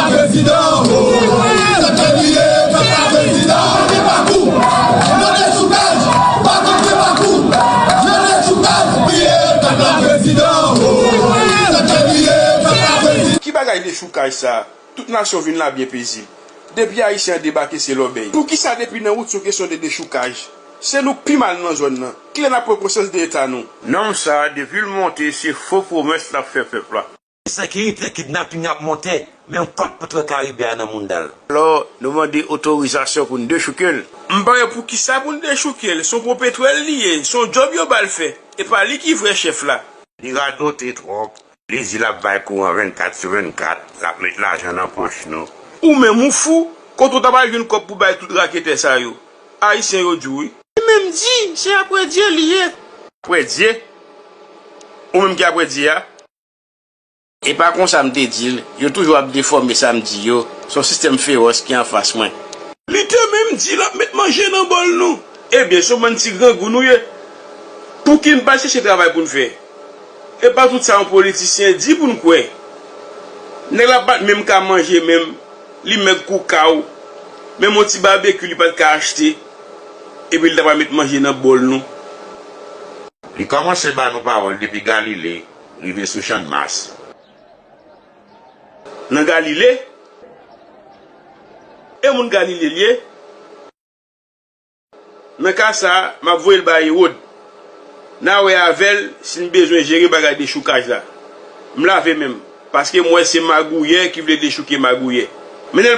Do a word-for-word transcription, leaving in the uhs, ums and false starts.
Prezidan, sa k fè li ye, sa k fè prezidan, pa gen pakou. Nan dechoukaj, pa gen pakou. Nan dechoukaj, li ye, sa k fè prezidan, sa k fè li ye, sa k fè prezidan. Ki bagay dechoukaj sa? Tout nasyon vin la byen pezib. Depi Ayisyen an debake, se lòbèy. Poukisa depi nan wout se yon kesyon de dechoukaj? Se nou k pi mal nan zòn nan. Kilè n ap pran konsyans de eta nou? Nonm sa, depi l monte, se fo pwomès l ap fè pèp la. Ensekirite, kidnaping ap monte, men yon kòk pou twè Karibe a nan mounda l. Alò, nou mande otorizasyon pou n dechouke l. M pa wè poukisa pou n dechouke l. Se yon pwopetwèl li ye, se yon djòb yo ba l fè. E pa li ki vrè chèf la. Li radote twòp. Li di l ap bay kouran vennkat sou vennkat, l ap met lajan nan pòch nou. Ou menm ou fou? Kote w t ap al jwenn kòb pou bay tout raketè sa yo? Ayisyen yo di w wi. Li menm di, se apre Dye li ye. Apre Dye? Ou menm ki apre Dye a? E pa konsa m te di l, yo toujou ap defòme sa m di yo, se yon sistèm fewòs ki anfas mwen. Li te menm di l ap met manje nan bòl nou. Ebyen, se yon bann ti grangou nou ye. Pouki n pa chèche travay pou n fè? E pa tout sa yon politisyen di pou n kwè. Nèg la pa t menm ka manje menm, li mèg kou kaw, menm yon ti babekyou li pa t ka achte, epi l ta pral met manje nan bòl nou. Li kòmanse ba nou pawòl depi Galile rive sou Channmas. Nan Galile? E moun Galile l ye? Nan ka sa a, m ap voye l bay Ewòd. N a wè avè l si n bezwen jere bagay dechoukaj la. M lave men m, paske m wè se magouyè ki vle dechouke magouyè. Mennen l bay